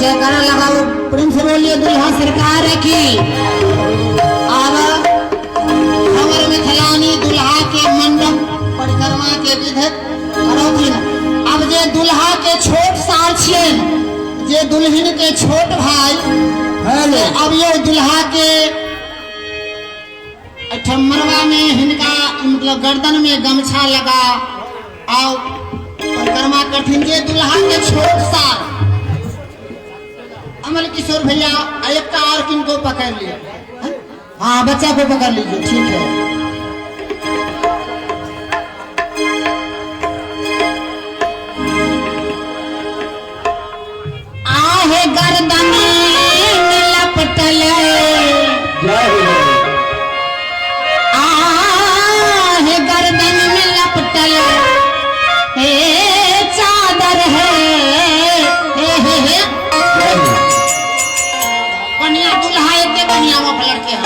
जयकारा लगाओ, प्रेम से बोलिए दुल्हा सरकार की। अब हमर मिथिलानी दुल्हा के मंडप परिक्रमा के विध करौथिन। अब जे दुल्हा के छोट सार छियनि, जे दुल्हन के छोट भाई, हेलो। अब यो दुल्हा के एहिठाम मरवा में हिनका मतलब गर्दन में गमछा लगा आओ परिक्रमा करथिन जे दुल्हा के छोट सार। अमल किशोर भैया एकटा और किनको पकड़ लिया, हाँ बच्चा को पकड़ लीजिए, ठीक है। आहे गर्दन में लपटल, आहे गर्दन में लपटल हे चादर है, हे हे हे कन्या दुल्हा एते कन्या मफलर के हैं।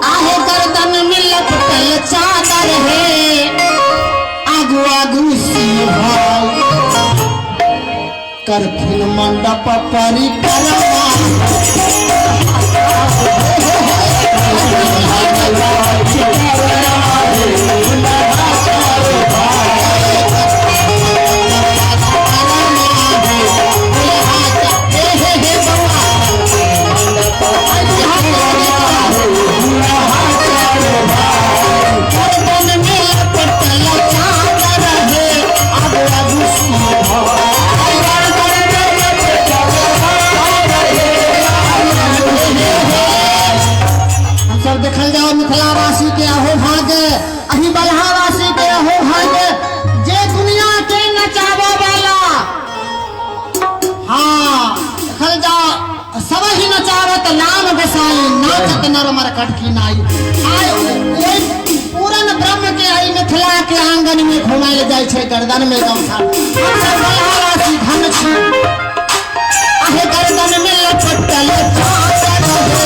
आहे गर्दन में लपटल चादर है, आगू आगू सी भाई करथिन मंडप परिक्रमा। सब देखल जाओ मिथिलावासी के अहो भाग्य, अही बलहावासी के अहो भाग्य, जे दुनिया के नचावे वाला। हाँ देखल जाओ सब ही नचावत नाम गोसाई, नाचत नर मर कटकी नाई। आय ओइ पूरन ब्रह्म के आई मिथिला के आंगन में घुमायल जाय छै गर्दन में गमछा। हम सब बलहावासी धन छी, आहे गर्दन में लपटल चादर हे,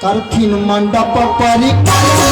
करथिन मंडप परिक्रमा।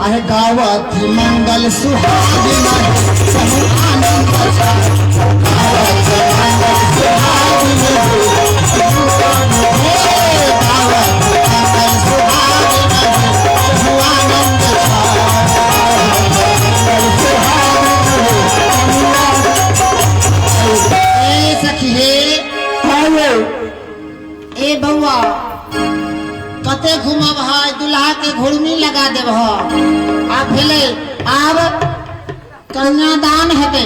अरे गावती मंगल सुहागिन सहु आनंद गावती मंगल सुहागिन गावती मंगल सुहागिन सहु आनंद ए सखी हे ए बउआ कते घूमब है, दुल्हा के घुर्मी लगा देब। आब भेलै, आब कन्यादान हेतै।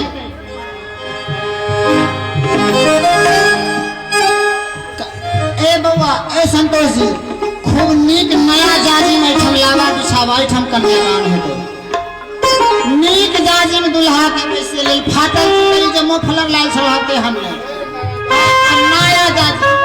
ए बउआ ए संतोष जी, खूब नीक नया जाजिम एहिठाम लावा बिछावा, एहिठाम कन्यादान हेतै। नीक जाजिम दुल्हा के बैसे लेल, फाटल चितरी जे मोफलर लाल छल ते हम नहि, नया जाजिम।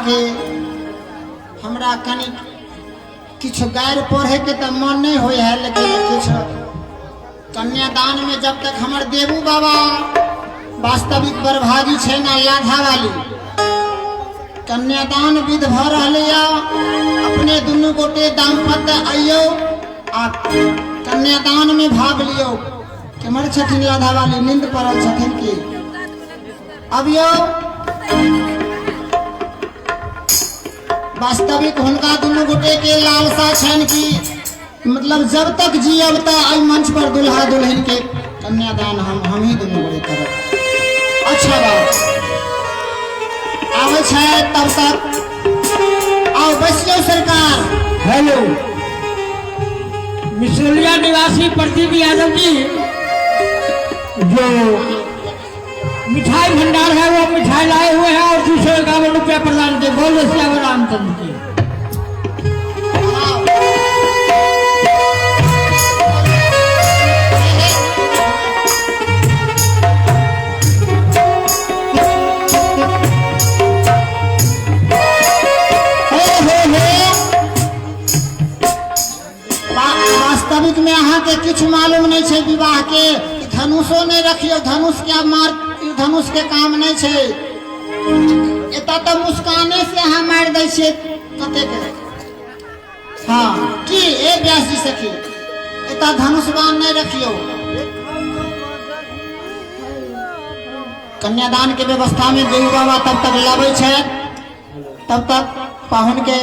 अहाँके हमरा कनि किछु गारि पढ़ैके तऽ मन नहि होइ है, लेकिन किछु कन्यादान में जब तक हमर देबू बाबा वास्तविक बर्भागी छै ना लाधा वाली कन्यादान विध भऽ रहलैया। अपने दुनू गोटे दाम्पत्य अइयौ आ कन्यादान में भाग लियौ। केम्हर छथिन लाधा वाली? नींद पड़ल छथिन की? अबियौ। वास्तविक हुनका दुनू गोटे के लालसा छनि कि मतलब जब तक जियब तऽ एहि मंच पर दुल्हा दुल्हन के कन्यादान हम ही दुनू गोटे करब। अच्छा बात आबै छै तब तक आओ बैसियौ सरकार। हेलो, मिश्रौलिया निवासी प्रदीप यादव जी जो मिठाई भंडार है वो मिठाई लाए हुए हैं और 251 रुपया प्रदान किए। बोलो सियावर रामचंद्र की। हे हे हे, वास्तविक में अहाँके किछु मालूम नहीं छै विवाह के। धनुषो नहीं रखियो, धनुष के मार, धनुष के काम नहीं छै। एतऽ तऽ मुस्काने से अहाँ मारि दै छियै कतेक। हाँ की ए व्यास जी सखी, एतऽ धनुष बाण नहीं रखियो। कन्यादान के व्यवस्था में देवी बाबा तब तक लाबै छै, तब तक पाहुन के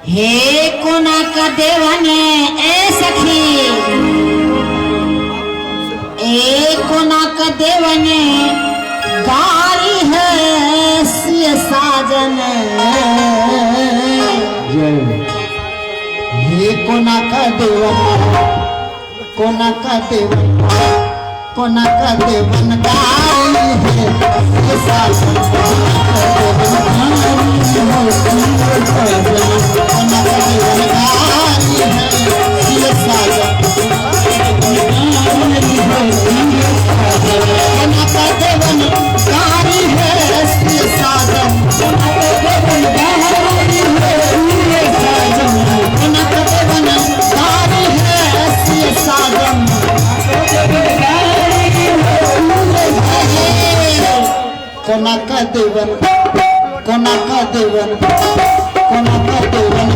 हे कोना का देवने ए सखी, ए कोना का देवने गारी है सिय साजन। हे कोना का देवन, कोना का देवन, कोना का देवन गारी है सिय साजन। कोना का देवन गारी है सिय साजन। कोना का देवन गारी है सिय साजन। कोना का देवन गारी है सिय साजन। कोना का देवन, कोना का देवन, कोना का देवन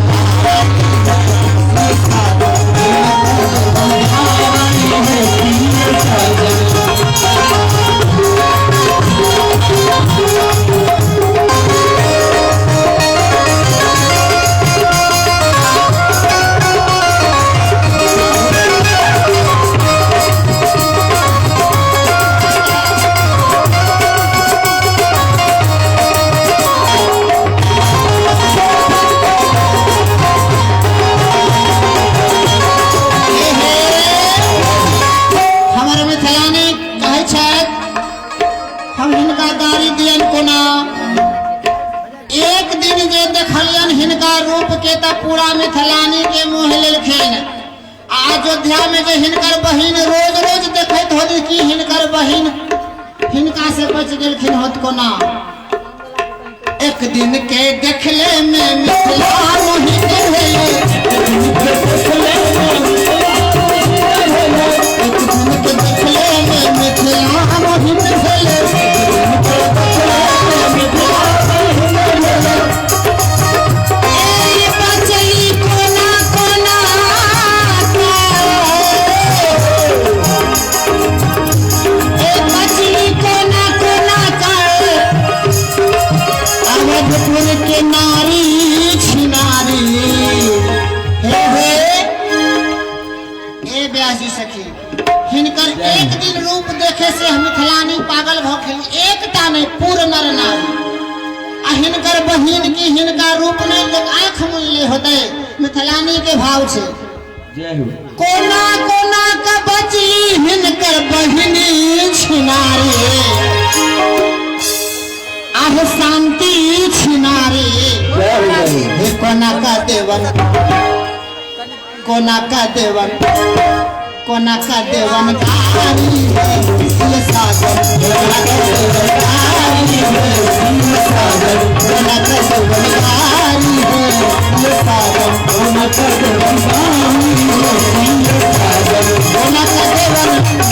हमर मिथिलानी कहै छथि हम हिनका गाड़ी दियन कोना। एक दिन जे देखलियन हिनका रूप के तऽ पूरा मिथिलानी के मोह लेलखिन। आ अयोध्या में जे हिनकर बहिन रोज रोज देखैत होली कि हिनकर बहिन हिनका से बच गेलखिन होत कोना। एक दिन के देखले में मिथिला मोहित भेले। एक दिन के देखले में मिथिला मोहित भेले। ए बचली कोना कोना के, ए बचली कोना कोना के, अवधपुर के नारी छिनारी। हे हे ए व्यास जी सखी, हिनकर एक दिन रूप देखे से हम मिथिलानी पागल भऽ गेली। एकटा नहीं पूर्ण नर नारी। आ हिनकर बहिन की हिनका रूप नहीं देख आँख मुनले होते मिथिलानी के भाव छै। कोना कोना का बचली हिनकर बहिनी छिनारी, आह शांति छिनारी। हे कोना का देवन, कोना का देवन, कोना का देवन गारी है ये सागर, कोना का देवन गारी है ये सागर, कोना का देवन गारी है ये सागर, कोना का देवन गारी है ये सागर, कोना का देवन गारी है ये सागर, कोना का देवन गारी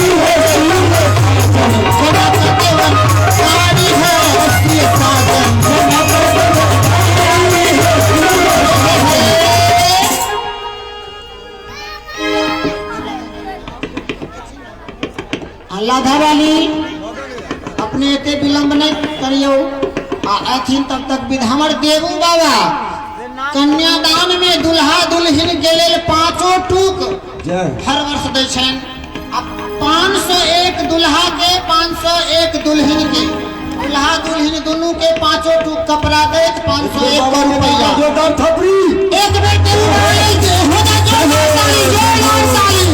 है ये सागर, कोना का देवन गारी है ये सागर, कोना का देवन गारी है ये। लाधा वाली अपने एते विलंब नहीं करियो आ अथिन तब तक विधामर देवू बाबा कन्यादान में दुल्हा दुल्हन के लेल पांचों टूक हर वर्ष दै छनि आ 501 दुल्हा के 501 दुल्हन के, दुल्हा दुल्हन दुनू के पांचों टूक कपड़ा दैत 501 रुपया। एक बेर देवू बाबा हो जा जोरदार ताली, जोरदार ताली।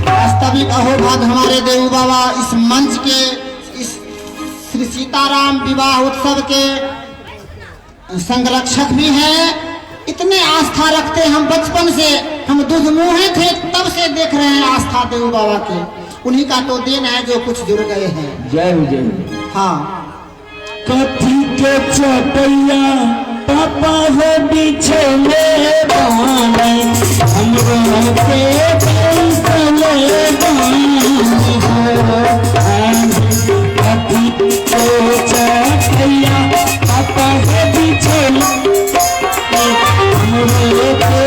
वास्तविक अहोभाग हमारे देव बाबा इस मंच के, इस श्री सीताराम विवाह उत्सव के संरक्षक भी हैं। इतने आस्था रखते हम बचपन से, हम दूध मुहे थे तब से देख रहे हैं आस्था देव बाबा के, उन्हीं का तो then है जो कुछ जुड़ गए हैं। जय हो जय हो। हाँ कथी के चटैया पापा हो बिछले बानी, हमरो के बैसले बानी हो। कथी के चटैया पापा हो बिछले, हमरो के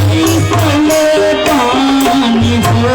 बैसले बानी हो।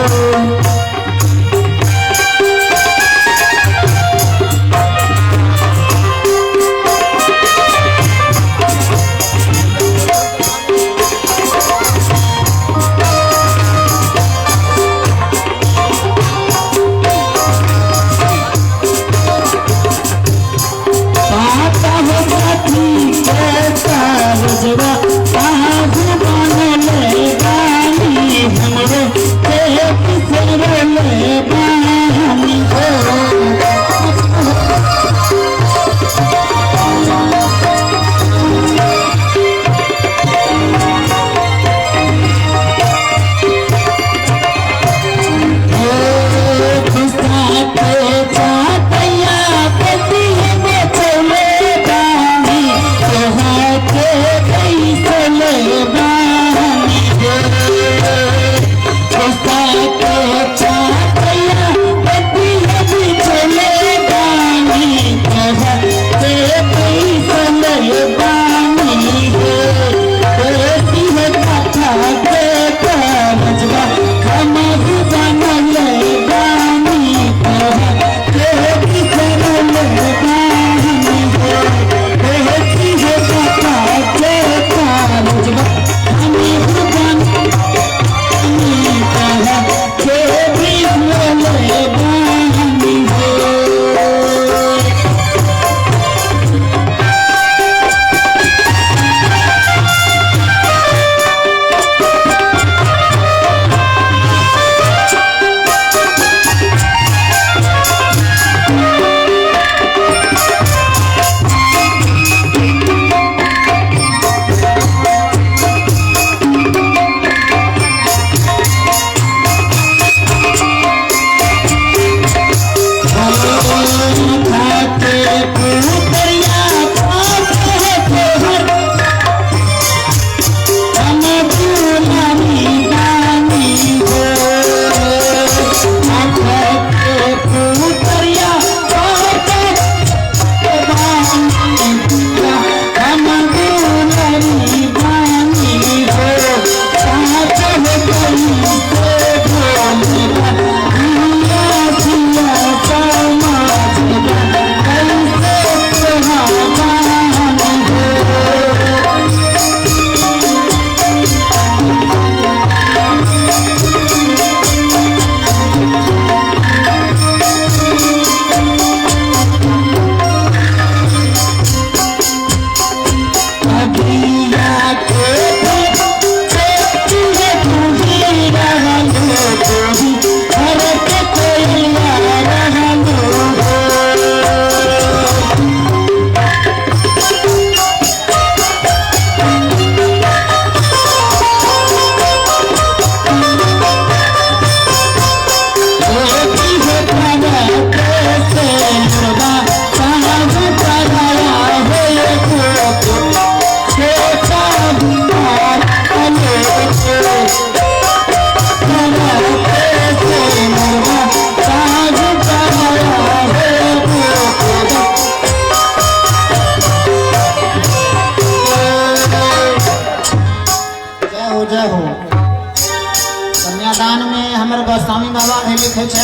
कन्यादान में हमर गोस्वामी बाबा भी लिखे छै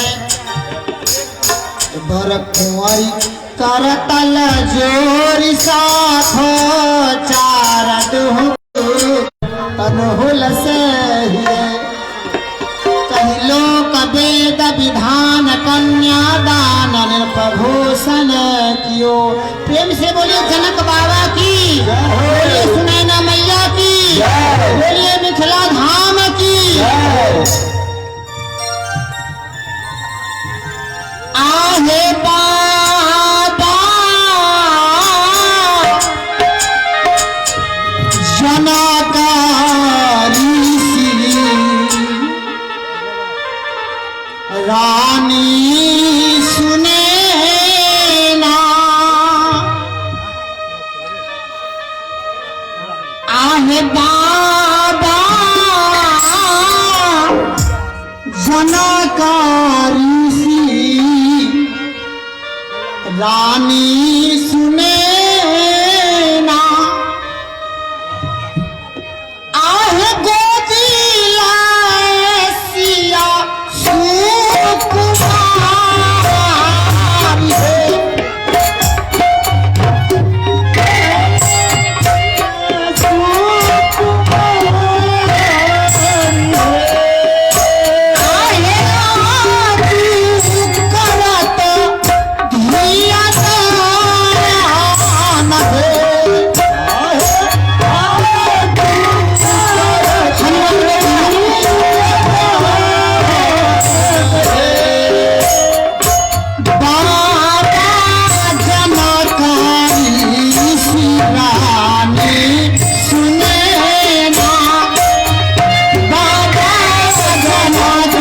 बर कुंवरी करतल जोरी साथो चार दुहु तनहुल से कहिलो कबेद विधान कन्यादान नृपभूषण कियो। प्रेम से बोलिए जनक बाबा की, बोलिए सुनैना मैया की, बोलिए मिथिला धाम की। आहे बाबा जनक ऋषि रानी सुने ना, आहे बाबा जनक ऋषि रानी सुने ना, आहे गोदी लाए सिया सुकुमारी हे। आहे आदि करत धिया दान हे। बाबा जनक ऋषि रानी सुने ना, बाबा जनक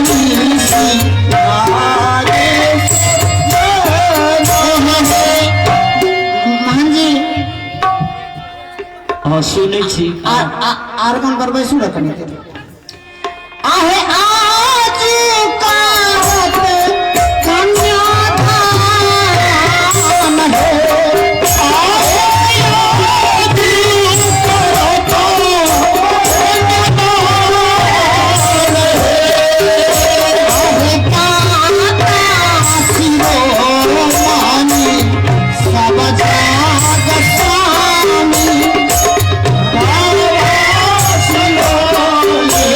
ऋषि रानी सुने ना। मोहन जी हाँ सुनै छी। आर गन पर बैसू न कनी। आहे आज करत कन्यादान हे, आहे आज करत कन्यादान हे। आहे काका शिरोमणि सब जाग स्वामी, बाबा शिरोमणि।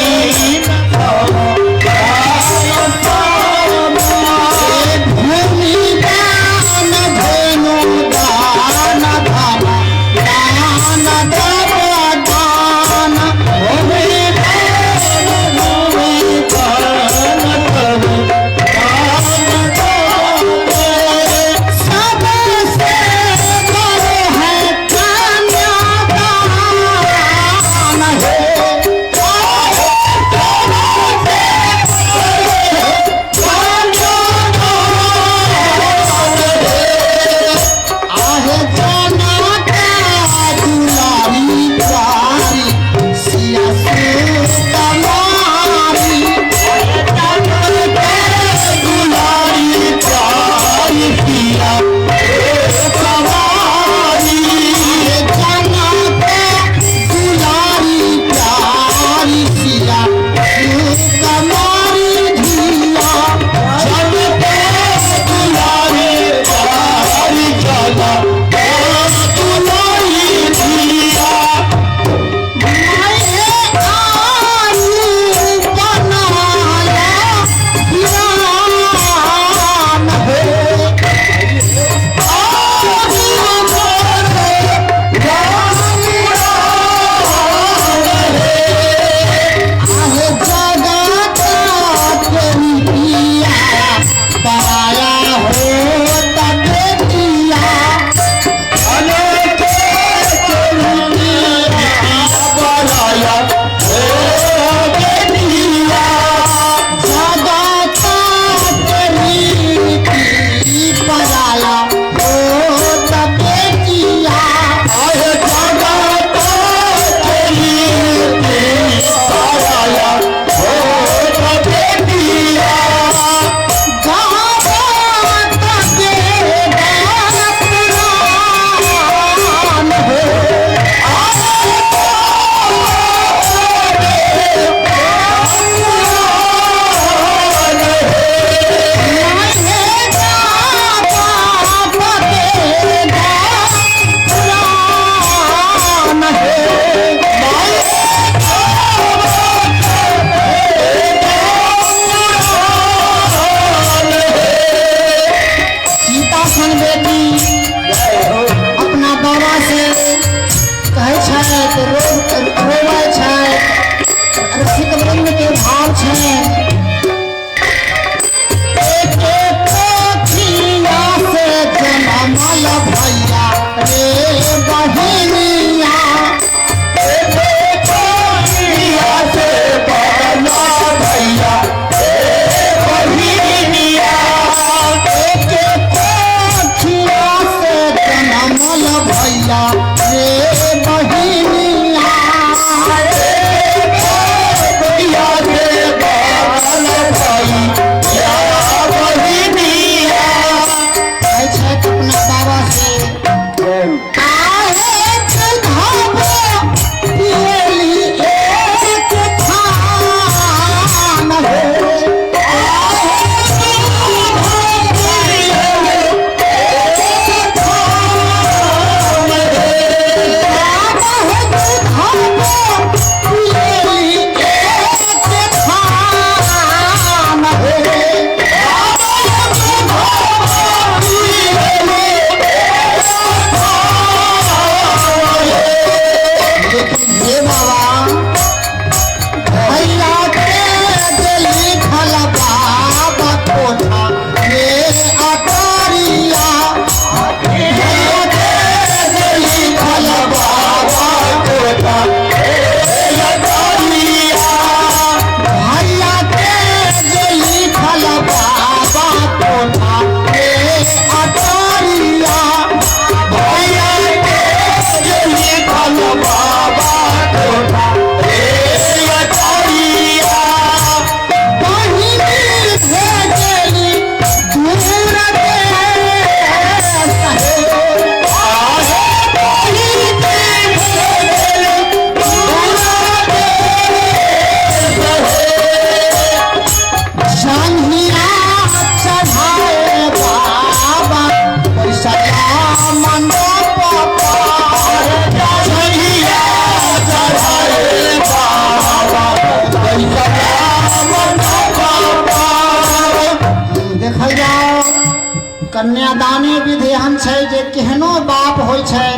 कन्यादाने विधि एहन छै जे केहनो बाप होइ छै,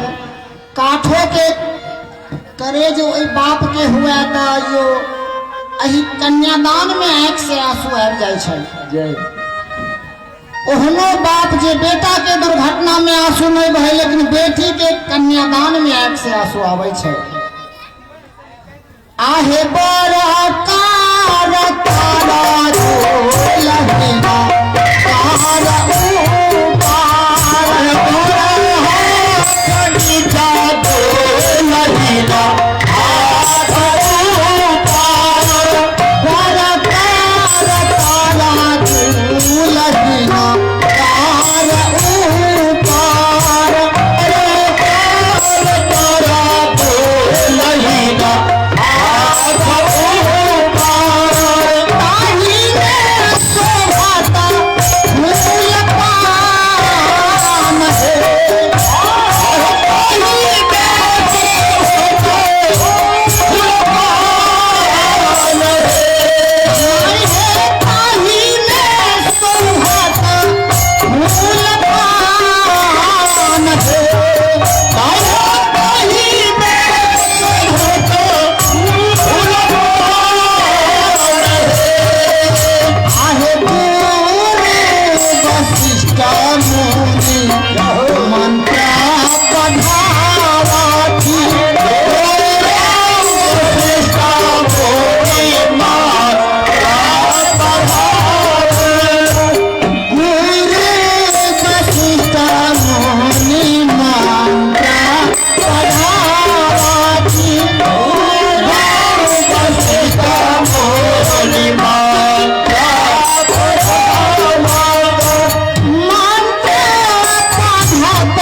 काठो के करे जे ओहि बाप के हुए तऽ यो एहि कन्यादान में आँखि से आंसू आबि जाइ छै। जय। ओहनो बाप जे बेटा के दुर्घटना में आंसू नहीं बहे, लेकिन बेटी के कन्यादान में आँखि से आंसू आबै छै। आहे बड़ा कार तारा लहिना कार उपार बड़ा कार तारा लहिना कार उपार ताही में शोभाता फूल पान हे। ताही में शोभाता फूल पान हे। आहे गुरु वशिष्ठ मुनि मंत्र पढ़ावथि। गुरु वशिष्ठ मुनि मंत्र पढ़ावथि। मंत्र पढ़त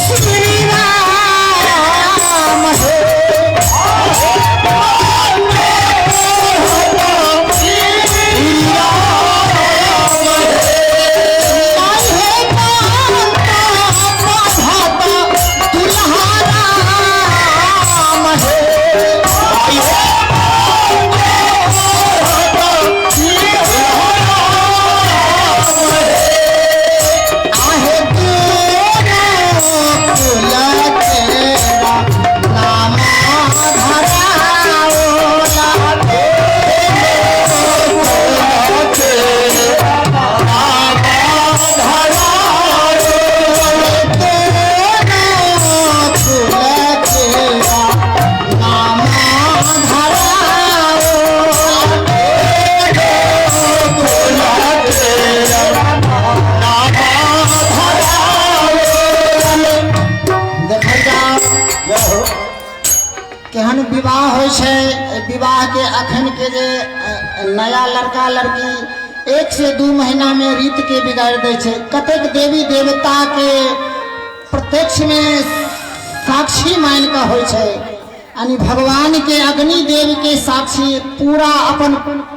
श्री राम हे। आहे मंत्र पढ़त दुल्हा राम हे। आहे गुरु कुल तेरा नाम धराओला। गुरु कुल तेरा नाम धराओला। देखल जाओ केहन विवाह होइ छै। विवाह के अखन के जे नया लड़का लड़की 1 से 2 महीना में रीत के बिगाड़ दै छै। कतेक देवी देवता के प्रत्यक्ष में साक्षी मान कऽ होइ छै, यानी भगवान के अग्नि देव के साक्षी, पूरा अपन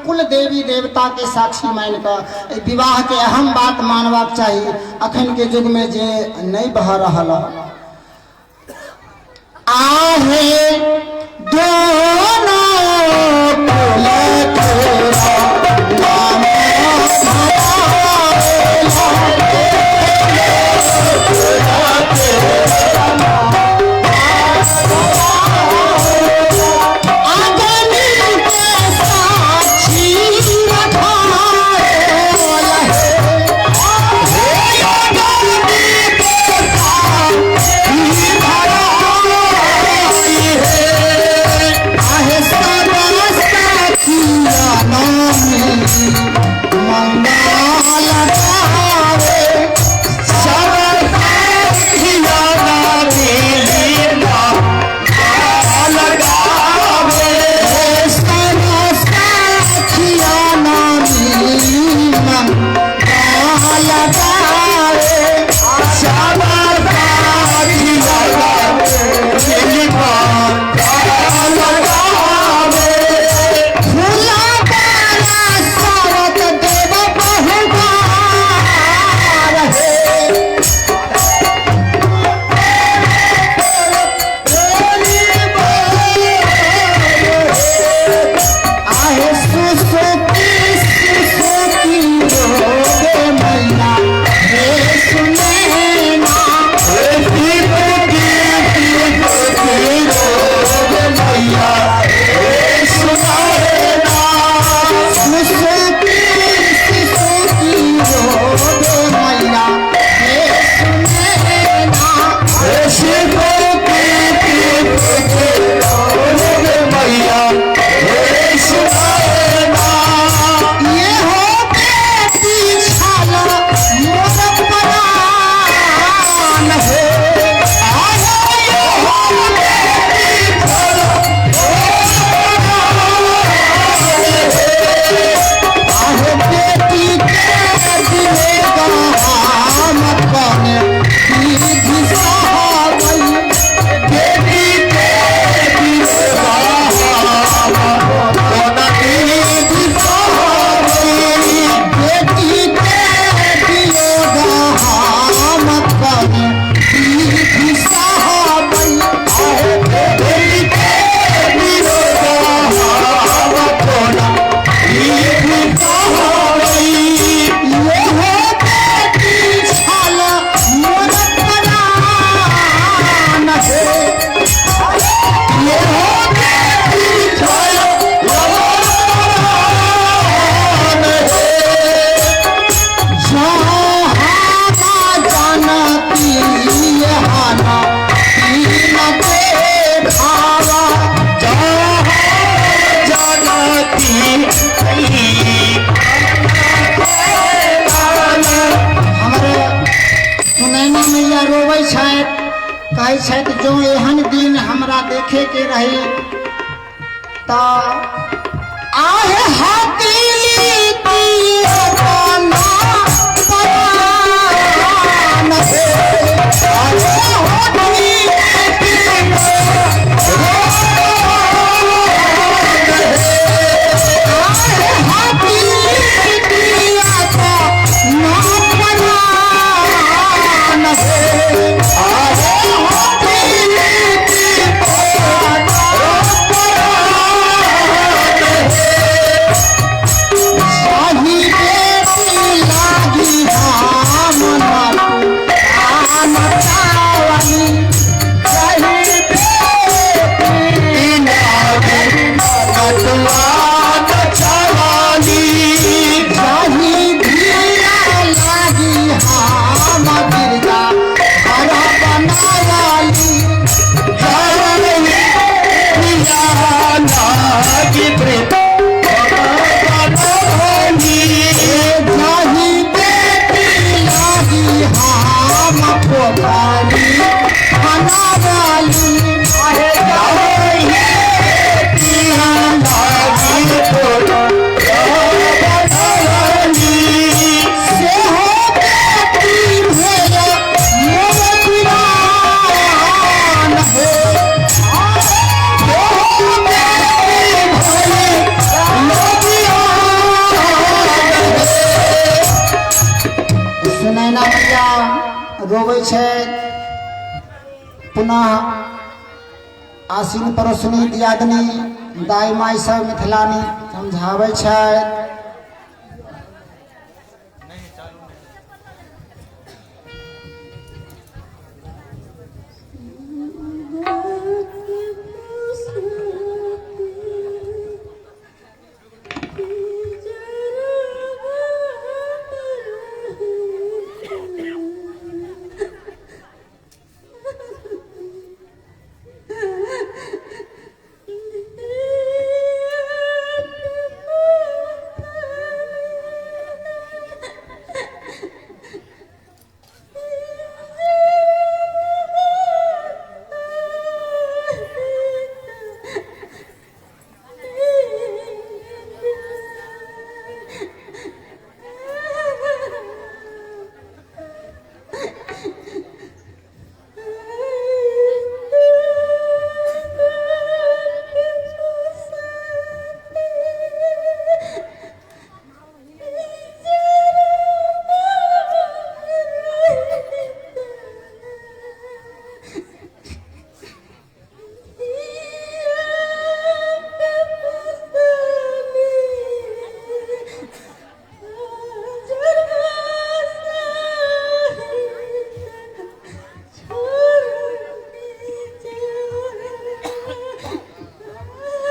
कुल देवी देवता के साक्षी मान कऽ एहि विवाह के अहम बात मानबाक चाही। अखन के युग में जे नहीं भऽ रहल। आहे दोनों कुल तेरा नाम धराओला। अग्नि के साक्षी रखाओला हे। आहे सदा सखिया नामी मंगल गावे। सदा सखिया नामी मंगल गावे। फूला बाला सारत देव बहुबार हे। आहे सुसुकी सुसुकी रोगे मैया हे। देखे के रही त आहे हाथी सुनैना मैया रोबै छै। पुनः आसीन पड़ोसनी दियादनी दाई माई सब मिथिलानी समझाबै छै।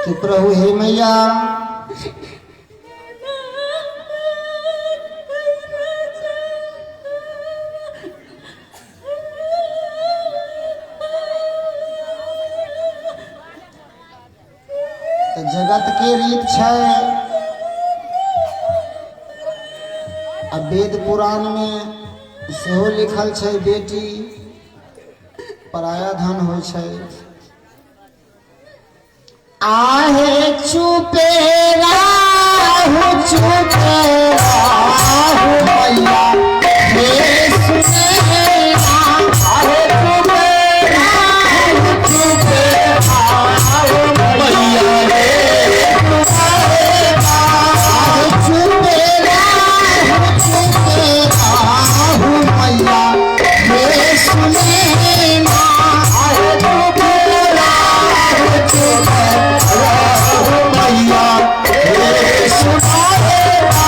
चुप रहू हे मैया। तो जगत के रीत छै आ वेद पुराण में सेहो लिखल छै बेटी पराया धन होइ छै। आहे चुपे राहु मैया हे सुनैना। आहे चुपे राहु मैया हे सुनैना। आहे चुपे राहु मैया हे सुनैना। आहे चुपे राहु मैया हे सुनैना।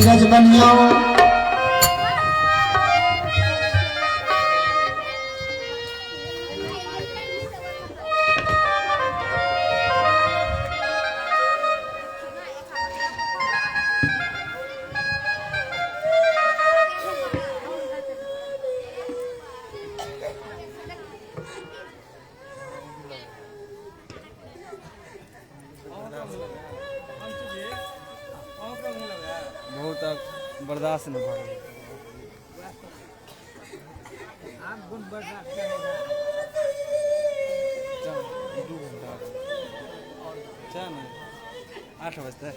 धीरज बनियो। बहुत अब बर्दाश्त नहीं भऽ गेल। चल, 2 घंटा चल ने, 8 बजते।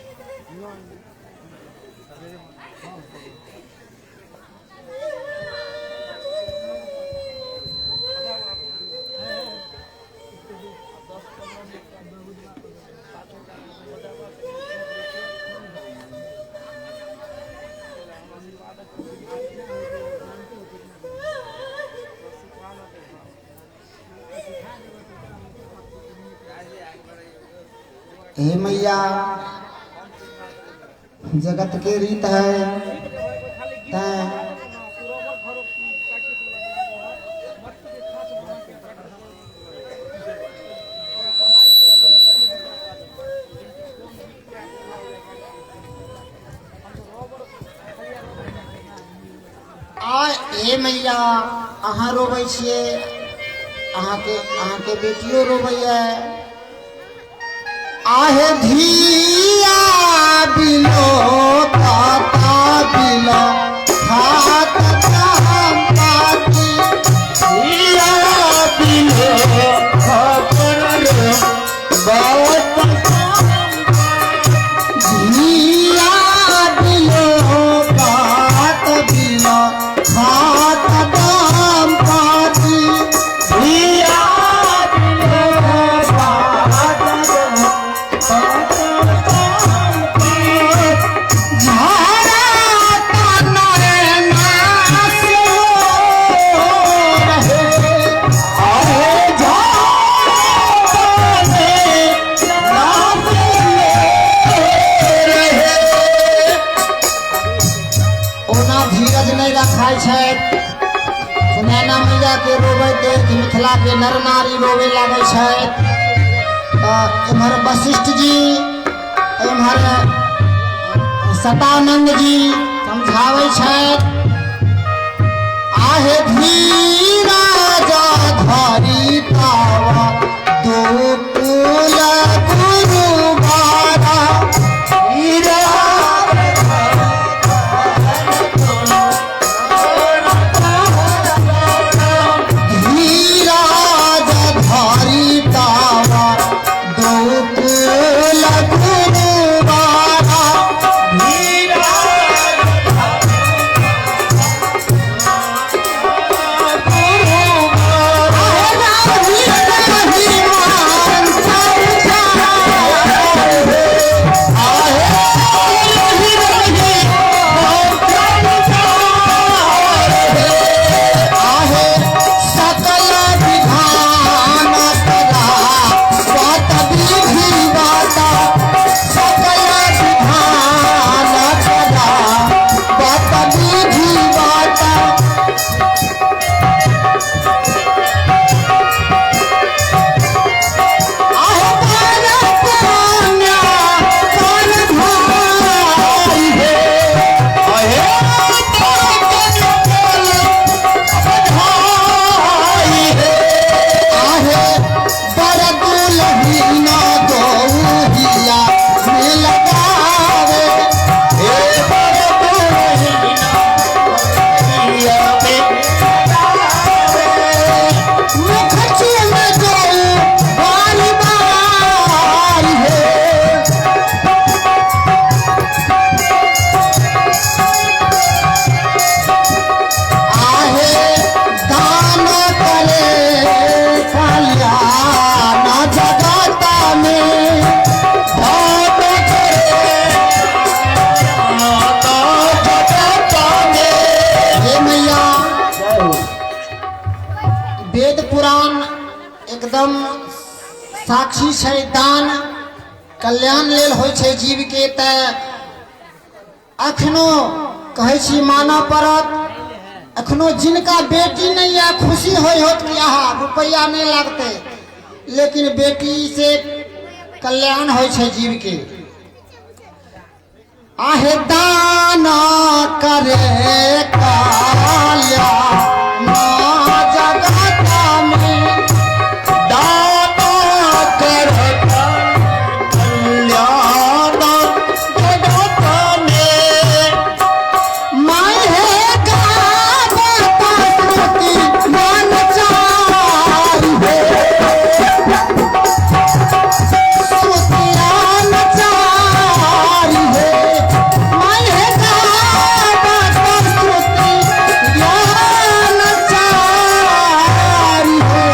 हे मैया, जगत के रीत है तैं आ हे मैया, अहाँ रोबै छियै, अहाँके अहाँके बेटियो रोबैया। आहे धिया बिलो काता बिलो खात पाती, धिया बिलो खबर बात, धिया बिलो कात बिलो खात दाम पाती, धिया बिलो बात झारा नैना से रहे, अरे जाने रात रहे। ओना धीरज नहीं रखाय छथि। सुनैना मैया के रोबै देख मिथिला के नर नारी रोवे लागै छथि। तऽ एम्हर वशिष्ठ जी, एम्हर सतानंद जी समझाबै छथि। आहे धीरज धरी तावा दो कुल गुरु बारा, हीरा धीरज धरी तावा दो कुल गुरु बारा, हीरा एकदम साक्षी छै, दान कल्याण लेल होइ छै जीव के। तऽ अखनो कहै छी मानऽ पड़त। अखनो जिनका बेटी नहीं है खुशी होई होत कि आहा रुपया नहीं लागते, लेकिन बेटी से कल्याण होइ छै जीव के। आहे दाना करे कल्याण जगत में, दाना करे कल्याण जगत में। मैं है गावत श्रुति मन चाही है, श्रुतियान चाही है। मैं है गावत श्रुति ज्ञान चाही है।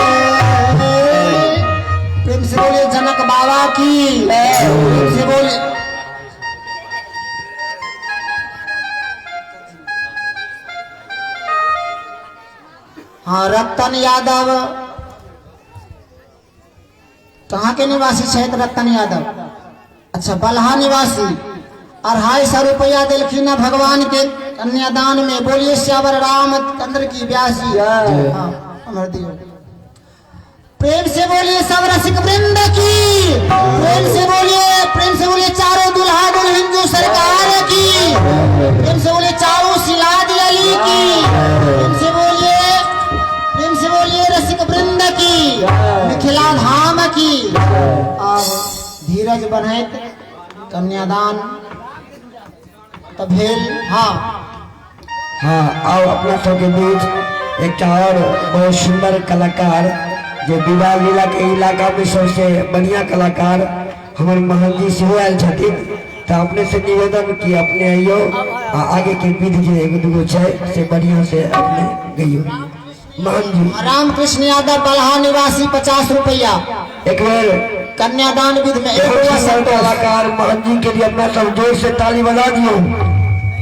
प्रेम से बोलिए जनक बाबा की, प्रेम से बोलिए। हाँ, रतन यादव कहाँ के निवासी छथि? रतन यादव, अच्छा बलहा निवासी, 250 रुपया दिलखिन भगवान के कन्यादान में। बोलिए श्यावर रामचंद्र की व्यास जी। हाँ, अमर दियो। प्रेम से बोलिए सब रसिक वृंद की, प्रेम से बोलिए, प्रेम से बोलिए चारों दुल्हा दुल्हन जो सरकार की, प्रेम से बोलिए चारों सिलाद अली की, प्रेम से बोलिए, प्रेम से बोलिए रसिक वृंद की, मिथिला धाम की। अब धीरज बनैत कन्यादान तो भेल। हाँ हाँ, आओ अपना सबके बीच एक और बहुत सुंदर कलाकार जो विवाह लीला के इलाका में सबसे बढ़िया कलाकार हमारे महन जी सेहो आयल छथिन। तो अपने से निवेदन कि अपने अइयो आ आगे के विधि जे एगो दूगो छै से बढ़िया से अपने गइयो। महन जी रामकृष्ण यादव बलहा निवासी 50 रुपया एक बेर कन्यादान विधि में एक बहुत रुपया सुंदर संतोष। कलाकार महन जी के लिए अपना सब जोर से ताली बजा दियो।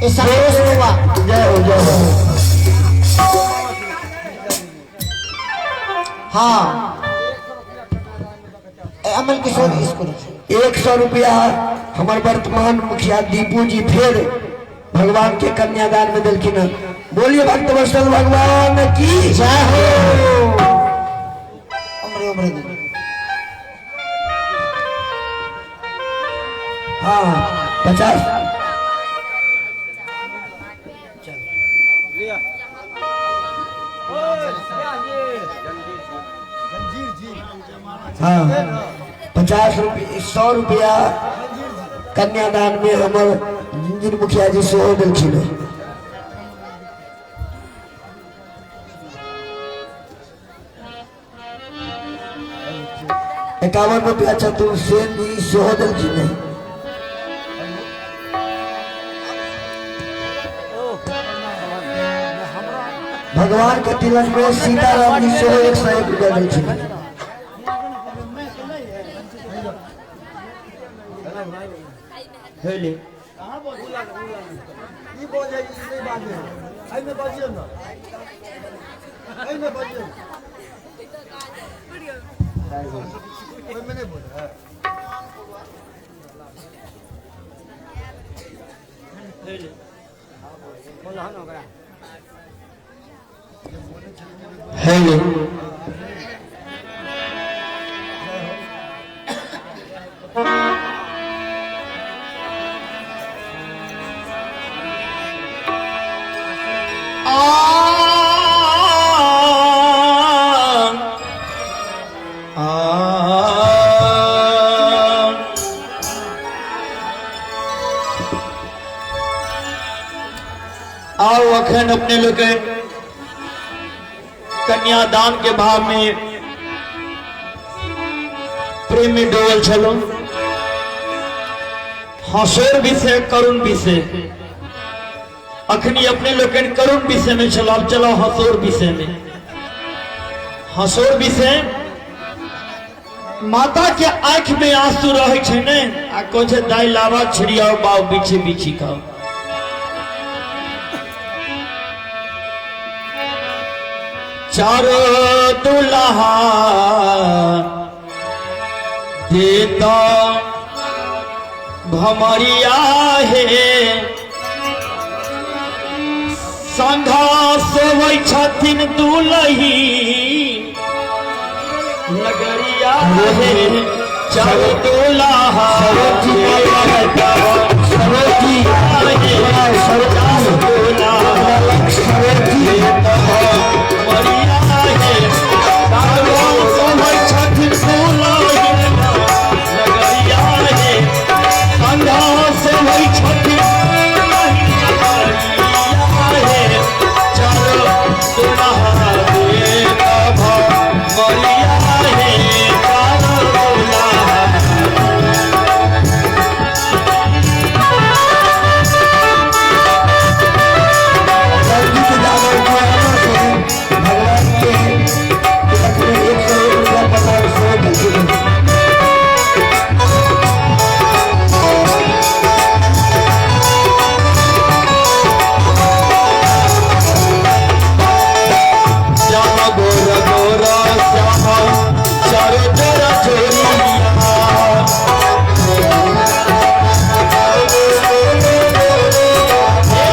ये संतोष हुआ। जय हो, जय हो। हाँ, अमल किशोर स्कूल 100 रुपया हमारे वर्तमान मुखिया दीपू जी फिर भगवान के कन्यादान में दिलखिन। बोलिए भक्त वत्सल भगवान की जय हो। उम्र उम्र दी। हाँ 50। हाँ 50 रुपये 100 रुपया कन्यादान में हमारे जिंजिर मुखिया जी सेहो दिलखिन। 51 रुपया चतुर्सेन जी सेहो दिलखिन। भगवान के तिलक में सीताराम जी सेहो 101 रुपया दिलखिन। हेलो आओ अखन अपने लोग कन्यादान के भाव में प्रेम में डूबल छलो। हसोर विषय करुण विषय अखनी अपने लोग करुण विषय में चलो। अब चलो हसोर विषय में। हसोर विषय माता के आंख में आंसू रहे छे ने आ कहै छे दाई लावा छिड़ियाओ बाव पीछे पीछे खाओ। चारो दुल्हा देता भमरिया है संघा सोवै छथिन दुलही नगरिया हे चारो दुल्हा सरोजी सरोजी मरिया हे चारो सोवै छथिन दुलही नगरिया हे संघा सोवै छथिन दुलही नगरिया हे चारो दुल्हा मरिया हे चारो दुल्हा। रंजीत यादव कोराना से भगवान के तिलक में 101 रुपया प्रदान सेहो केलखिन। श्याम गोर गोर श्याम चारो जोरा चोरिया हे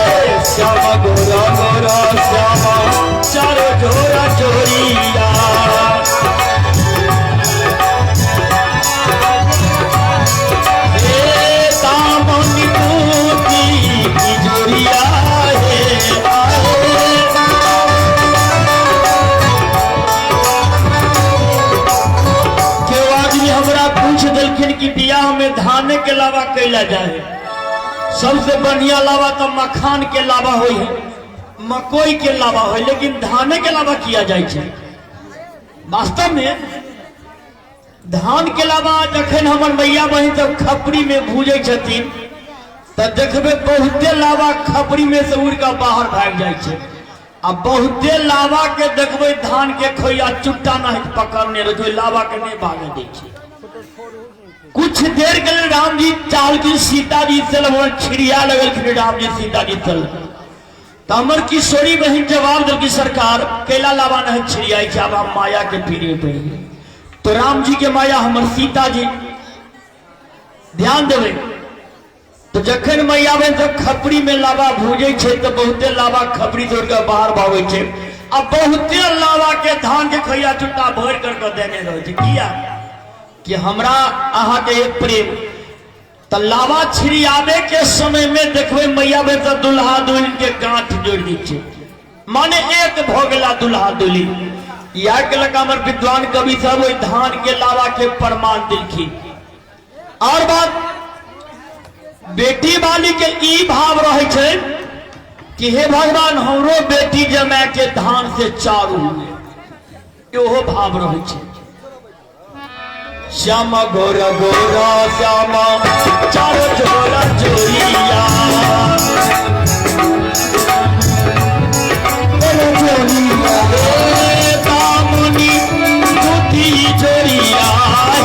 श्याम गोर गोर श्याम चारो जोरा चोरिया हे दामन टूटी की जोरिया हे आहे। केओ आदमी हमरा पूछ देलखिन कि बियाह में धाने के लावा कैला जाए, सबसे बढ़िया लावा तो मखान के लावा होई है, मकई के लावा होई, लेकिन धाने के लावा किया जाए छै। वास्तव में धान के लावा जखन हमर मैया बहिन सब खपरी में भूजै छथिन तऽ देखबै बहुते लावा खपरी में से उड़ कऽ बाहर भागि जाइ छै आ बहुते लावा के देखबै धान के खोइया चुट्टा नहीं पकड़ने रहै छै, ओहि लावा के नहि भागऽ दै छै। कुछ देर के लिए राम जी चाहलखिन सीता जी से लगभग छिड़िया लगलखिन राम जी सीता जी से। तऽ हमर किशोरी बहिन जवाब देलखिन सरकार कैला लावा नहीं छिड़ियाइ छै, आब हम माया के पीड़े पे। तो राम जी के माया हमर सीता जी, ध्यान देबै तो जखन मैया बहिन सब खपरी में लावा भूजै छै तऽ बहुते लावा खपरी तोड़ के बाहर भागै छै आ बहुते लावा के धान के खैया चुट्टा भरि कर के देने रहै छै। किया कि हमरा अहाँ के एक प्रेम। तऽ लावा छिड़ियाबे के समय में देखबै मैया बहिन सब दुल्हा दुल्हन के गांठ जोड़ि दै छै, माने एक भऽ गेला दुल्हा दुल्हन। इएह के लऽ कऽ हमर विद्वान कवि सब ओहि धान के लावा के प्रमाण देलखिन। और बात बेटी वाली के ई भाव रहै छै कि हे भगवान हमरो बेटी जमाए के धान से चारू हुए, इहो भाव रहै छै। श्याम गोर गोर श्याम चारो जोरा चोरिया हे दामुनी दूती जोरिया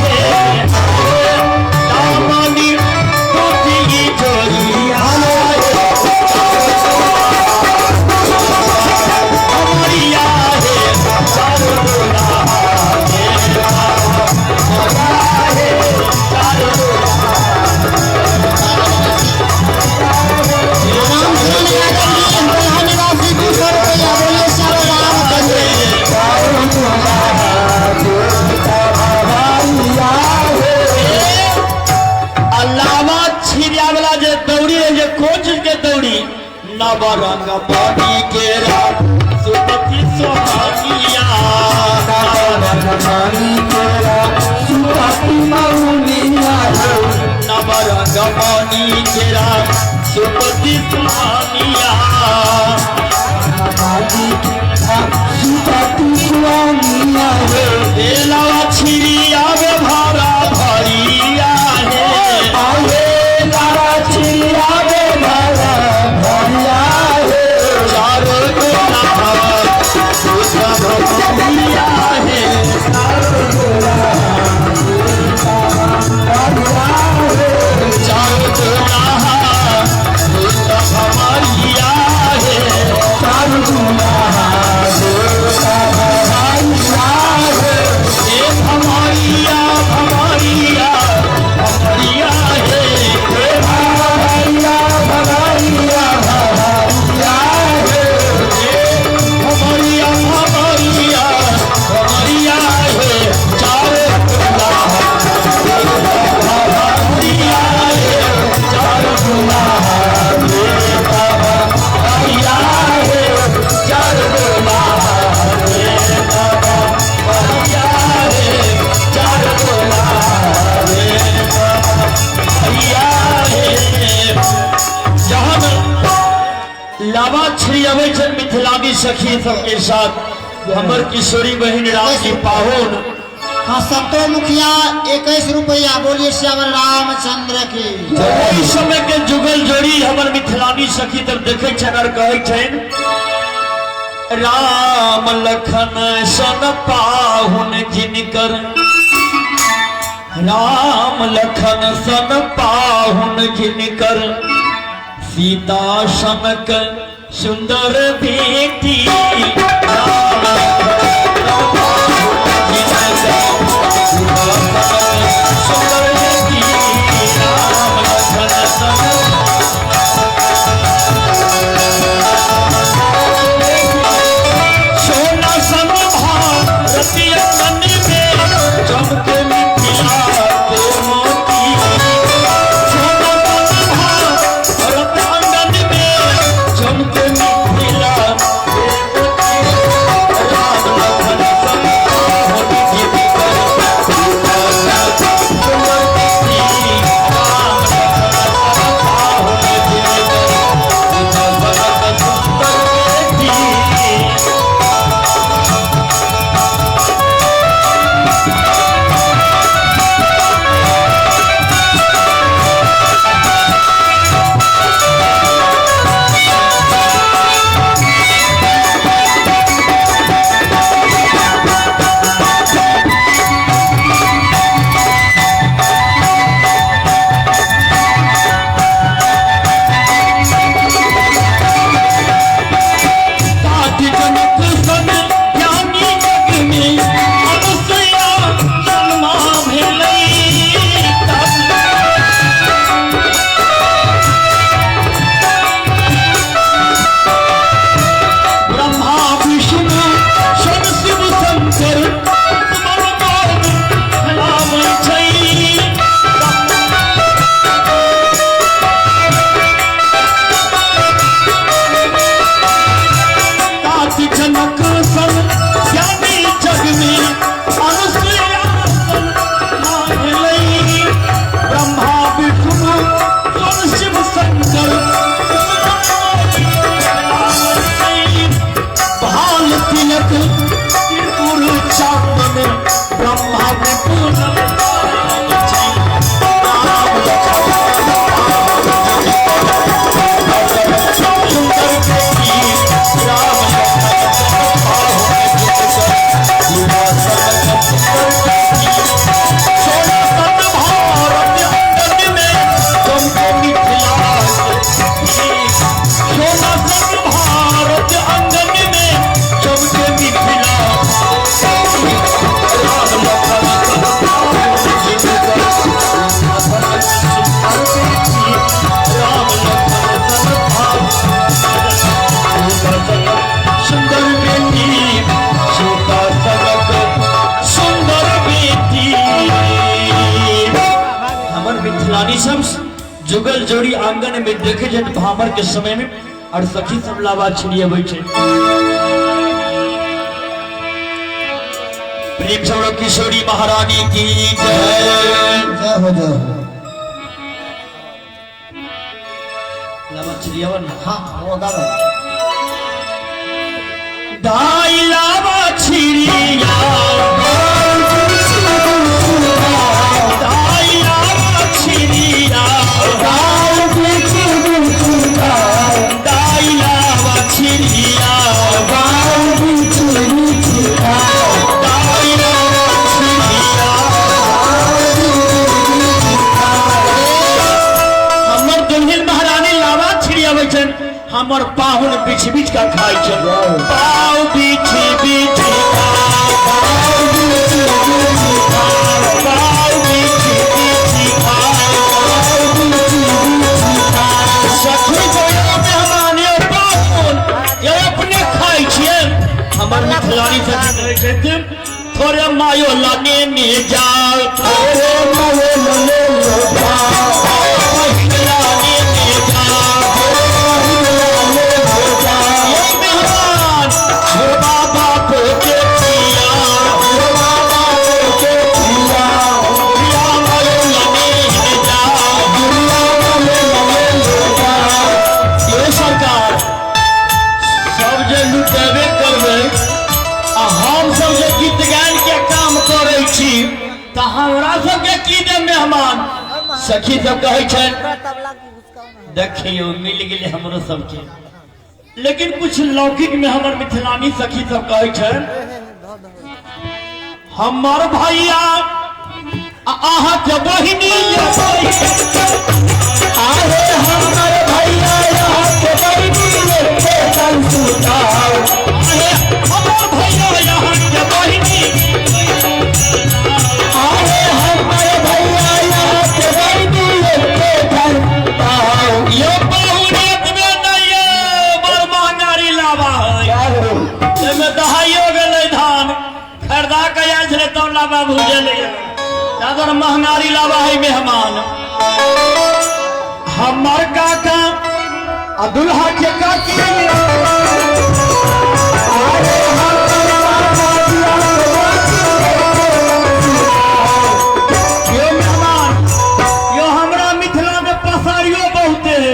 हे दामुनी दूती जोरिया अमरिया हे चारो जोरा हे चारो राम चरण यादव जी बलहा निवासी 200 रुपया। बोलिए श्याम राम चंद्र। अलावा छिड़िया वाला जे दौड़ी है जे कोन चीज के दौड़ी, नवरंग बनी के रात सुपति सोहागिया नवरंग बनी के रात सुपति सोहागिया हे लावा छिड़िया वे भरा भरिया हे चारो गोला भरिया हे चारो गोला भरिया लावा छिड़ियाबै छनि मिथिलानी सखी सबके साथ हमर किशोरी बहिन रामजी पाहुन। हाँ, सतो मुखिया 21 रुपया। बोलिए श्यावर रामचंद्र की। ओहि समय के जुगल जोड़ी हमर मिथिलानी सखी तब देखे छनि और कहै छनि, राम लखन सन पाहुन जिनकर, राम लखन सन पाहुन जिनकर, सीता सनक सुंदर बेटी, राम लखन सन पाहुन जिनकर, सीता सनक सुंदर बेटी, राम लखन सन सोना सन भारती अंगन में चमके मिथिला के मोती, सोना सन भारत अंगन में चमके मिथिला के मोती, राम लखन सन पाहुन जिनकर, सीता सनक सुंदर बेटी, राम लखन सन पाहुन जिनकर, सीता सनक सुंदर बेटी। तात जनक सन ज्ञानी जग में अनुसया जन्मा भेलै, ब्रह्मा विष्णु सन शिव शंकर मन मोहन खेलाबै छै। तात जनक सन ज्ञानी जग में अनुसया जन्मा भेलै, ब्रह्मा विष्णु सन शिव शंकर भाल तिलक त्रिपुर चांदन, ब्रह्मा विपुल सुंदर बेटी, राम लखन सन पाहुन जिनकर, सीता सनक सुंदर बेटी, सोना सन भारत अंगन में चमके मिथिला के, सोना सन भारत अंगन में चमके मिथिला, राम लखन सन पाहुन जिनकर, सीता सनक सुंदर बेटी, राम लखन सन पाहुन सीता सनक सुंदर बेटी, सीता सनक सुंदर बेटी। हमर मिथिलानी सब जुगल जोड़ी आंगन में देखे जन भामर के समय में और सखी सब लावा छिड़ियबै छै। प्रेम सौरभ किशोरी महारानी की जय। जय हो, जय हो। लावा छिड़ियावन ना। हाँ, वो गाओ। दाई लावा छिड़िया, दाई लावा छिड़िया, दाई लावा छिड़िया, दाई लावा छिड़िया। हमर दुल्हन महारानी लावा छिड़ियाबै छनि, हमर पाहुन बिछ बिछ का खाइ छनि, पाव बिछ बिछ का, पाव बिछ बिछ का, पाव बिछ बिछ का, सखी गोया मेहमान ये पाहुन ये अपने खाइ छियै। हमर मिथिलानी सखी कहै छथिन, थोड़े मायो लने ने जाओ, थोड़े मायो लने ने जाओ, बहिन लने ने जाओ, ये मेहमान बुढ़वा बाप के पिया, बुढ़वा बाप के पिया, पिया मायो लने ने जाओ, बुढ़वा मायो लने ने जाओ। ये सरकार हमरा सबके की दे मेहमान। सखी सब कहै छनि देखियो मिल गेलै हमरो सबके। लेकिन कुछ लौकिक में हमर मिथिलानी सखी सब कहै छनि हमर भैया अहाँ के बहिनी आहे हमर भैया यहाँ के बहिनी के सुताओ। आहे हमर भैया यहाँ के बहिनी आहे हमर भैया यहाँ के बहिनी के सुताओ। यो बहुरात में नहीं बड़ महंगारी लावा है, एहिमे दहाइयो गेलै धान खरीदा के आयल छलै तब लावा भुजलै, तादर महंगारी लावा है मेहमान। हमर काका आ दुल्हा के काकी अरे हमर काका यो मेहमान यो हमरा मिथिला में पसारियो बहुते है,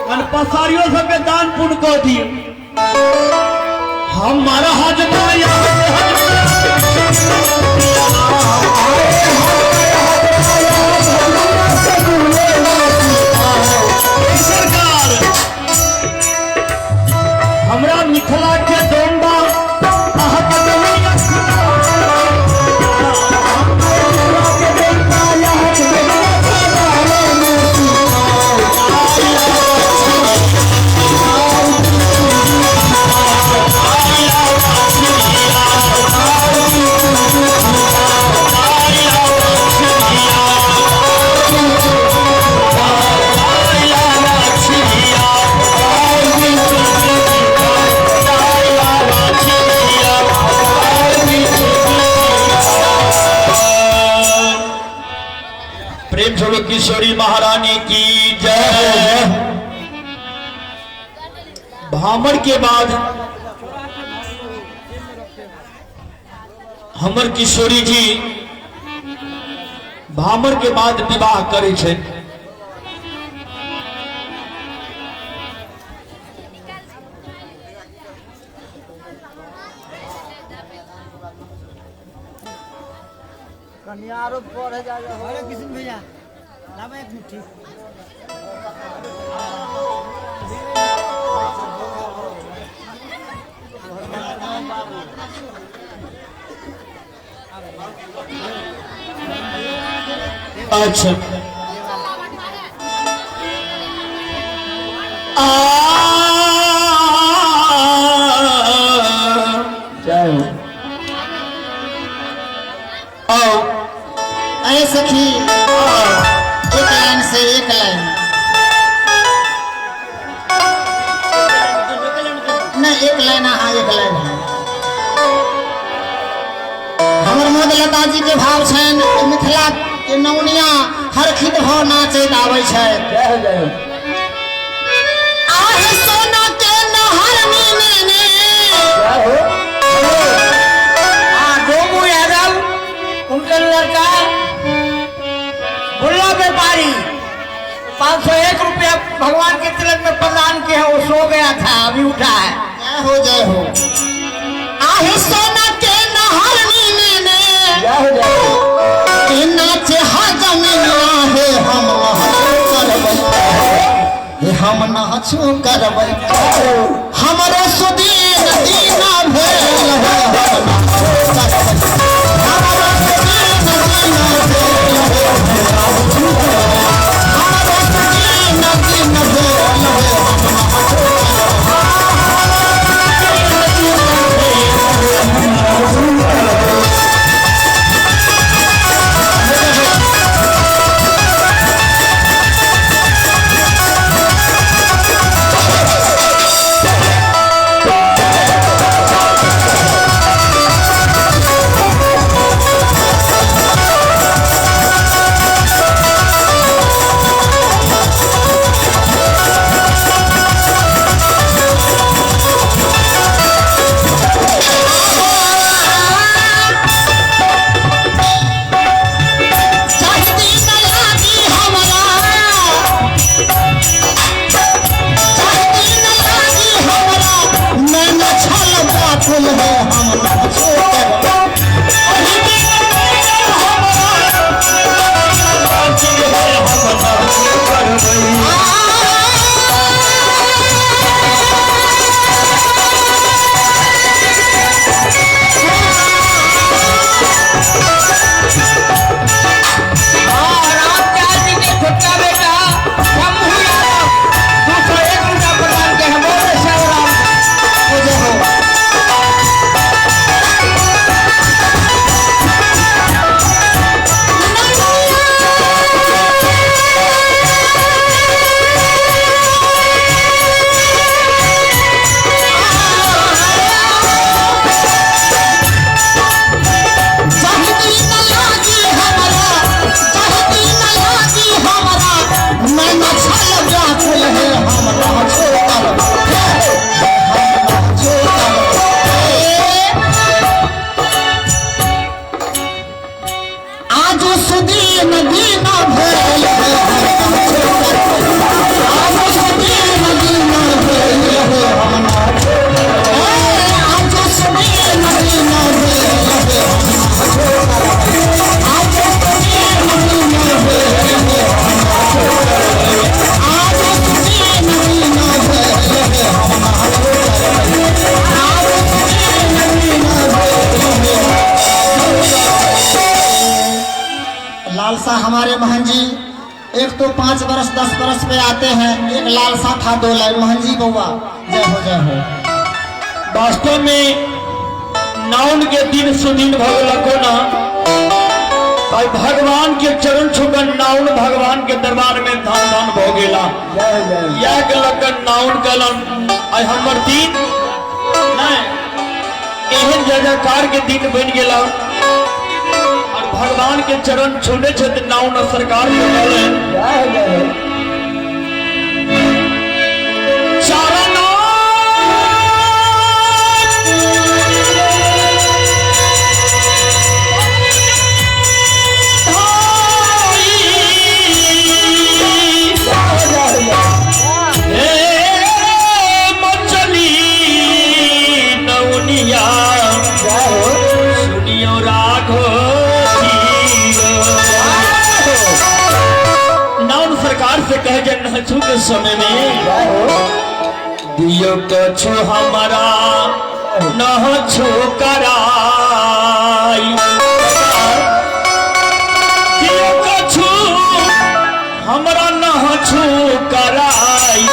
कन पसारियो सबके दान पुण्य कऽ दियौ। हमर हजमा सरकार हमरा मिथिला के डोंबा प्रेम छोड़ो किशोरी महारानी की जय। भामर के बाद हमर किशोरी जी भामर के बाद विवाह करे छे। कन्यारो पढ़े जा अरे किशन भैया लावा एक मुट्ठी। अच्छा आओ अरे सखी एक लाइन से एक लाइन नहीं एक लाइन, हाँ एक लाइन है। हमर मोद लता जी के भाव छनि मिथिला के नौनिया हरखित भाव नाचैत आबै छथि। आहे सोना के नहरनी नेने गोमू यादव उनके लड़का बुल्ला व्यापारी 501 रुपया भगवान के तिलक में प्रदान किया, वो सो गया था अभी उठा है। जय हो जय हो। आहे सोना के नहरनी नेने के नाचे हजमिया हे हम नाचू करबै, हे हम नाचू करबै, हमरो सुदीन दीना भेल हे हम नाचू करबै, हमरो सुदीन दीना भेल हे हम नाचू करबै, हमरो सुदीन दीना भेल हे हम नाचू करबै। फूल है हम नाचो करबै। एक तो 5 बरस 10 बरस पे आते हैं, एक लालसा था 2 लाइन। मोहन जी बउआ जय हो जय हो। वास्तव में नाउन के दिन सुदिन भगलको ना भाई भगवान के चरण छुकन नाउन भगवान के दरबार में धान धान भ गेला। या के लगन नाउन कलन आई हमर दिन नहीं एहन जय जयकार के दिन बन गेला और भगवान के चरण छूने छे नाउन सरकार के कहलन चरण से कह जन के समय में दियो कछु हमारा न छु कराई, दियो कछु हमरा न छु कराई,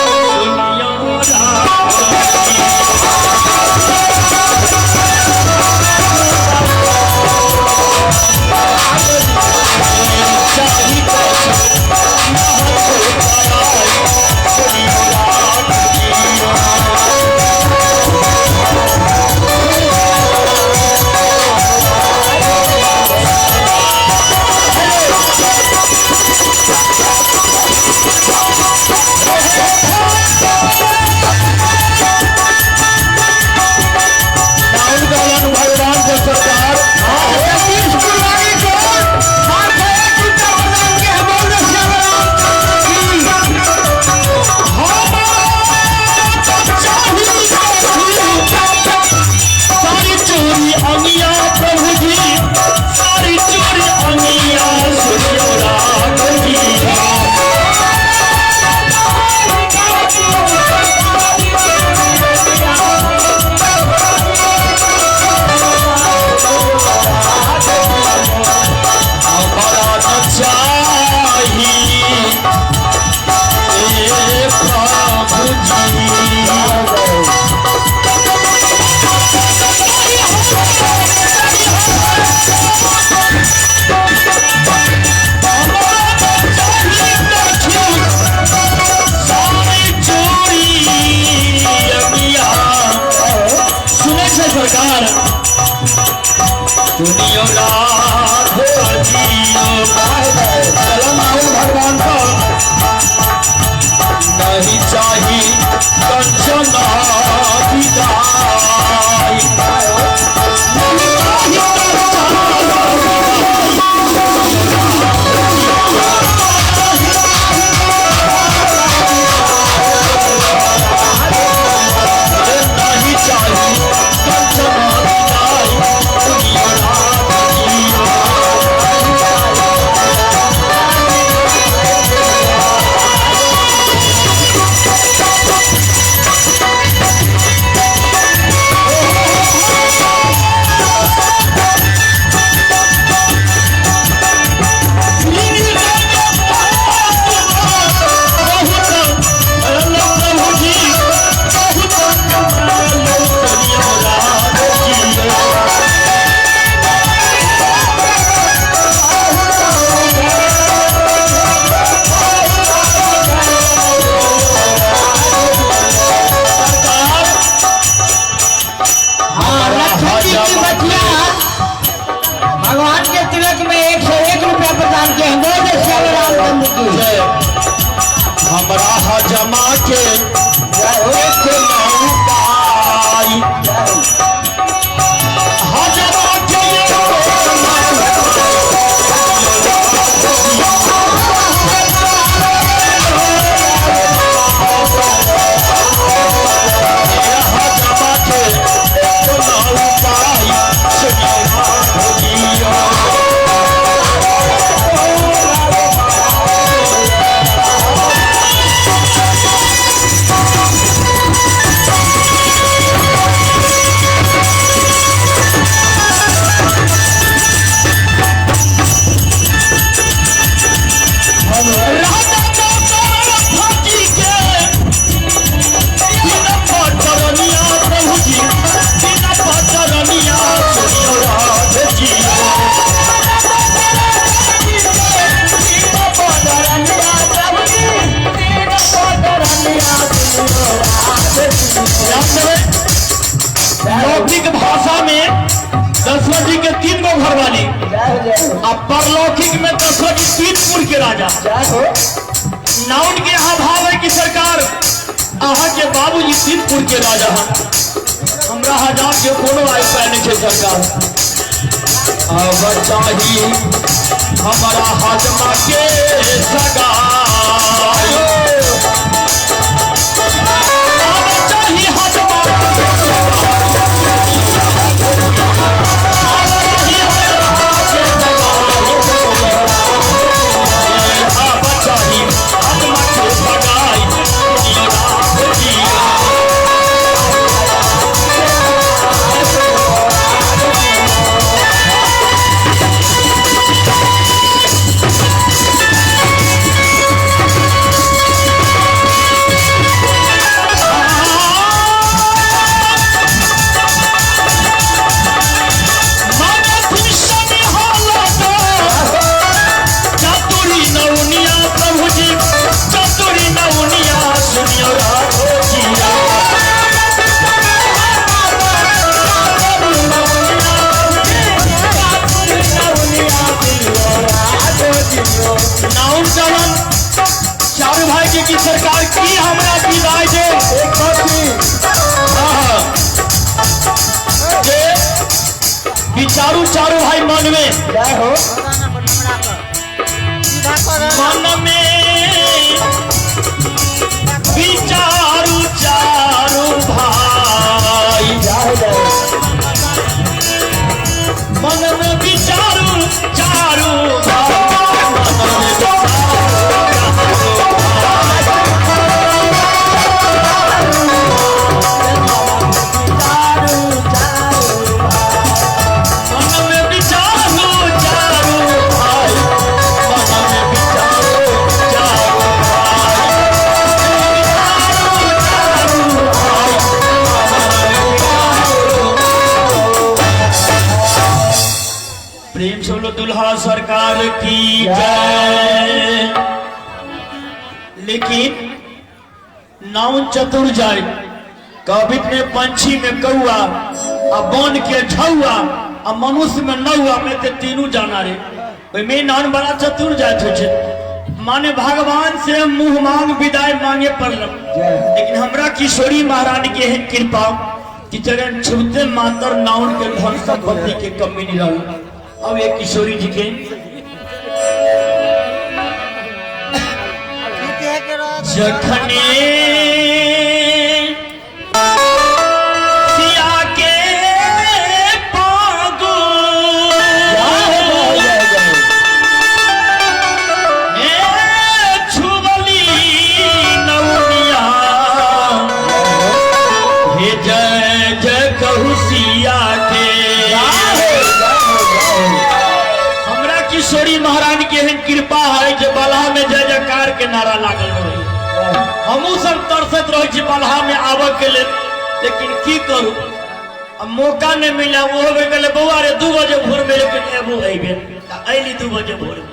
सुनियो भगवान का नहीं चाहिए कंचना विदाई, नहीं चाहिए कंचना विदाई, दशरथ जी के 3 गो घरवाली आ परलौकिक में दशरथ जी 3 पुर के राजा। नाउन के यहाँ भाव है कि सरकार अहाँ के बाबूजी 3 पुर के राजा हैं, हमरा हजार के कोनो आय पाय नहीं छै सरकार। अब चाही हमारा हजमा के सगाई, अब चाही हजमा अब चाही हजमा के सगाई जी। चतुरी नौनिया प्रभु जी, चतुरी नौनिया सुनियो राघो जी। नाउन चरण चारू भाई के की सरकार की हमरा विदाई दे। हाँ, जे विचारू चारू भाई मन में मन में विचारू चारू भाई, मन में विचारू चारू भाई, मन में विचारू मन में विचारू चारू भाई, मन में विचारू चारू भाई, प्रेम से बोलो दुल्हा सरकार की जय। लेकिन नाउन चतुर जाए कवित में पंछी में कौआ आ बन के झौआ आ मनुष्य में नौआ में ते तीनू जाना रे। ओहिमे नाउन बड़ा चतुर जात होइ छै, माने भगवान से मुंह मांग विदाई मांगे पड़ल। लेकिन हमरा किशोरी महारानी के एहन कृपा कि चरण छूते मातर नाउन के धन संपत्ति के कमी नहीं रहल। अब एक किशोरी जी के जखने सिया के पागो ए छुबली नौनिया, हे जय जय कहू सिया के। हमरा किशोरी महारानी के एहन कृपा है जे बलहा में जय जयकार के नारा लागल रहे। हमहू सब तरसत रहे छी बलहा में आबऽ के लेल, लेकिन की करू अब मौका नहीं मिला। ओहो बेर कहले बौआ रे 2 बजे भोर में, लेकिन एबो अइबे त अइली 2 बजे भोर में।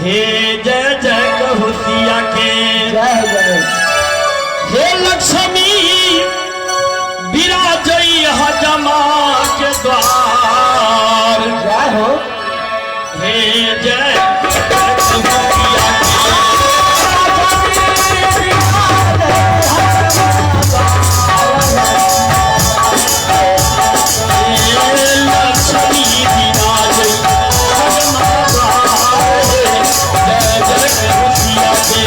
हे जय जय कहू सिया के, हे लक्ष्मी विराजई हजमा के द्वार, हे जय जय कहू सिया के। हे लक्ष्मी विराजई हजमा द्वार, जय जय कहू सिया के।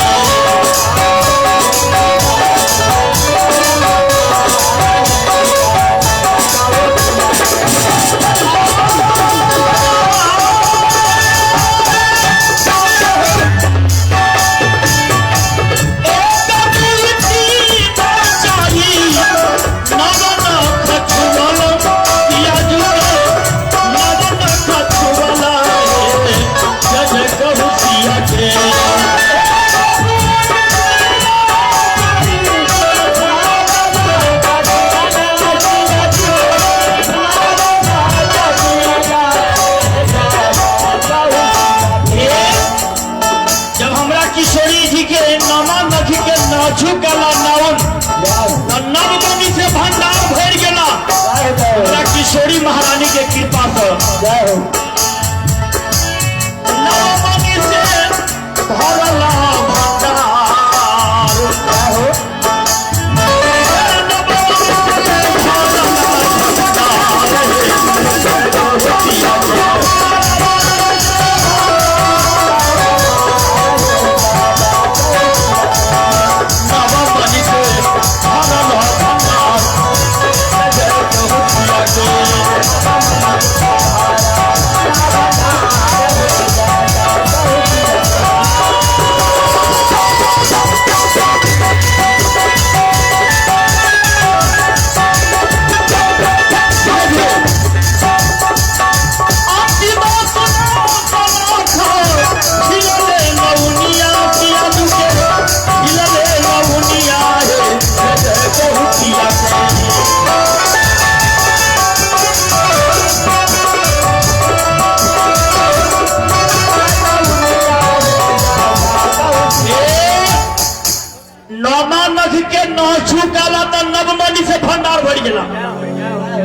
नाचू काला त नवमणि से भंडार भर गेला।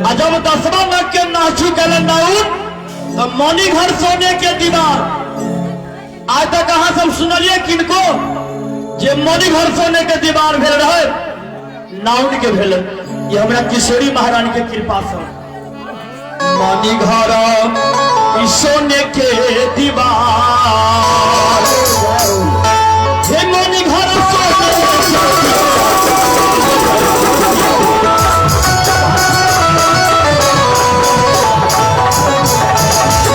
आ जब 10वां नग के नाचू काला नाउन तो मणि घर सोने के दीवार। आज तक अहाँ सब सुनलिए किनको जे मणि घर सोने के दीवार भेल रहे? नाउन के भेल। ये हमरा किशोरी महारानी के कृपा से मणि घर सोने के दीवार, हे मणि घर सोने के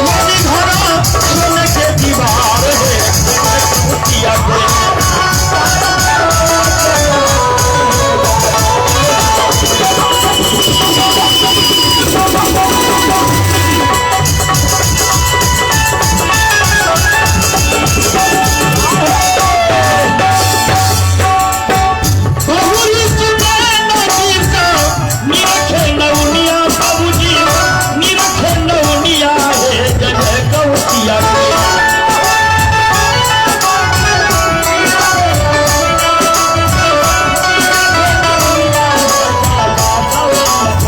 मणि घर सोने के दीवार है कुटिया के। बहुरी सुने नदी का निरखे नौनिया बाबूजी, निरखे नौनिया हे जय कौटिया के।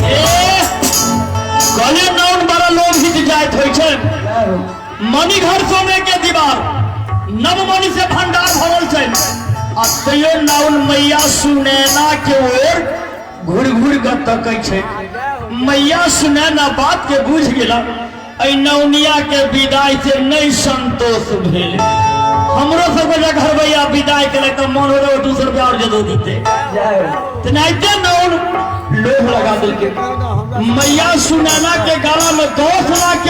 ए, कहले नौन बड़ा लोभ हित जाइत होइ छै। मणि घर सोने के दीवार, नवमणि से भंडार भरल छै, आ तैयो नाउन मैया सुनैना के ओर घुर घुर के तकै छै। मैया सुनैना बात के बुझ गेला, एहि नौनिया के विदाई से नहीं संतोष भेल। हमरो सबके जे घरबैया विदाई केलक तऽ मन हो रहे 200 रुपया और जे दो दीते, तेनाहिते नौन लोभ लगा देलकै। मैया सुनैना के गला में 10 लाख